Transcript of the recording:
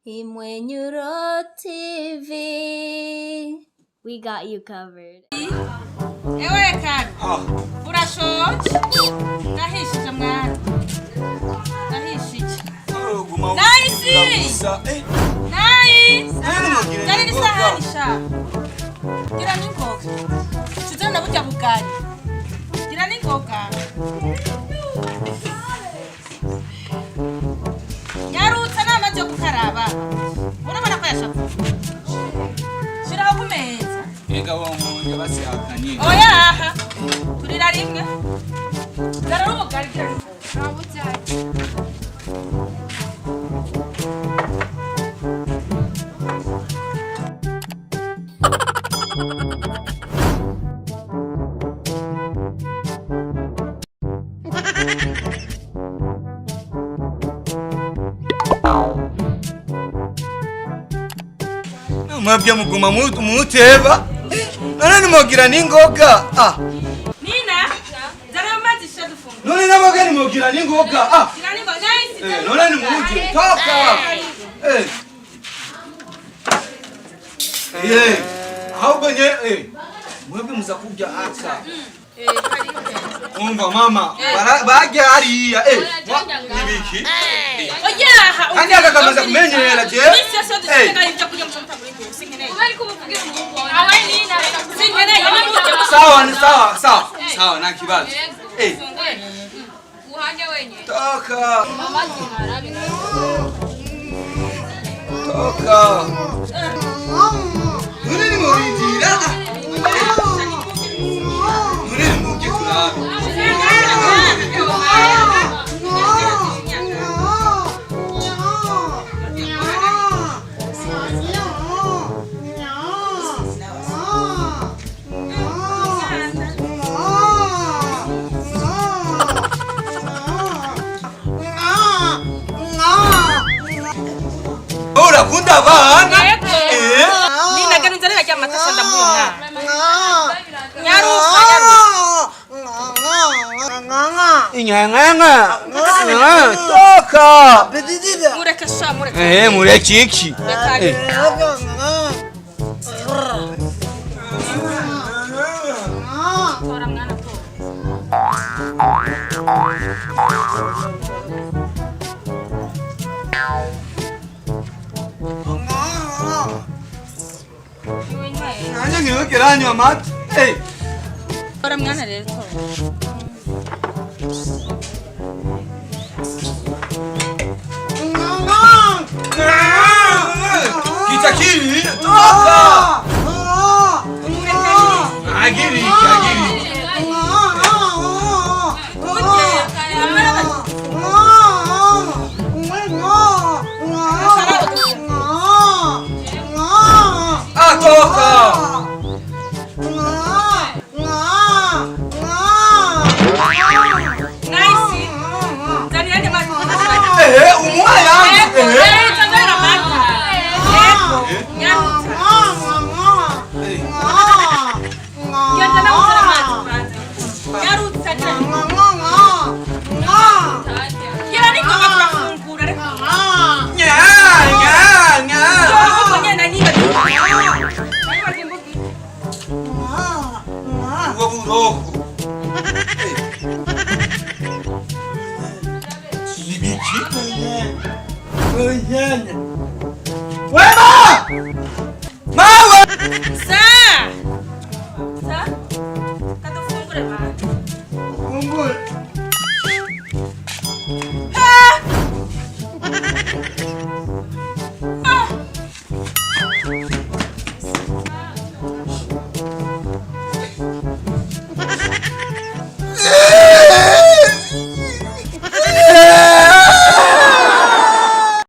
Imwenyuro TV. We got you covered. Ewe kaka, urashonje? Ndahishije mwana, ndahishije. Nice! Nice! Zana n'isahani sha. Gira n'ingoga. Tuzana na burya bugari. Gira n'ingoga. Nyarutsa n'amazi yo gukaraba. Urabona ko yashavuye. Shiraho ku meza. Ega wonkonje basihakanye. Oya aha. Turira rimwe. Zana n'ubugari, gira n'ingoga. Mwebwe muguma muteba, none nimugira n'ingoga, ah. Nina, zana amazi sha dufungure. None nabage nimugira n'ingoga, ah. Gira n'ingoga. Nice. None nimuje toka, eh eh ahubwo nye mwebwe muza kurya aka. Eh, karibu. Umva mama, barya hariya, nibiki? Oya. Kandi aka kamaze kumenyera je. Iminsi yose dusigaye ibyo kurya muco mutagura ingo sinkeneye. Awe Nina, sinkeneye nimujye. Sawa, ni sawa sawa sawa, nta kibazo. Uhange wenye. Toka toka, none nimurindira, none nimurye turabe. Urakunda abana. Yego. Nina, gana inzara irarya amata sha, ndamuha umwana. Nyaruka nyaruka. Inyanganka toka. Mureke sha, mureke. Mureke iki? Reka. Tora mwana, tora. Iwe nyweye. Nanjye ntiwigera hanywa amata. Tora mwana rero, tora. Kica kiri toka. Agiri iki, agiri iki. Turye. Nimumara bati. Ah, toka. Nice. Zanira andi mazi. Umuha yangu. Yego, nyarutsa, nzanira amata. Yego, nyarutsa. Genda nawe uzane amazi kwanza. Nyarutsa, gira n'ingoga. Gira n'ingoga, turafungura reka. Nya nya nya. Ahubwo nyene nibagiwe. Nibagiwe imbuga. Ubwo buroko. Nibiki? Wema! Mawe! Sa?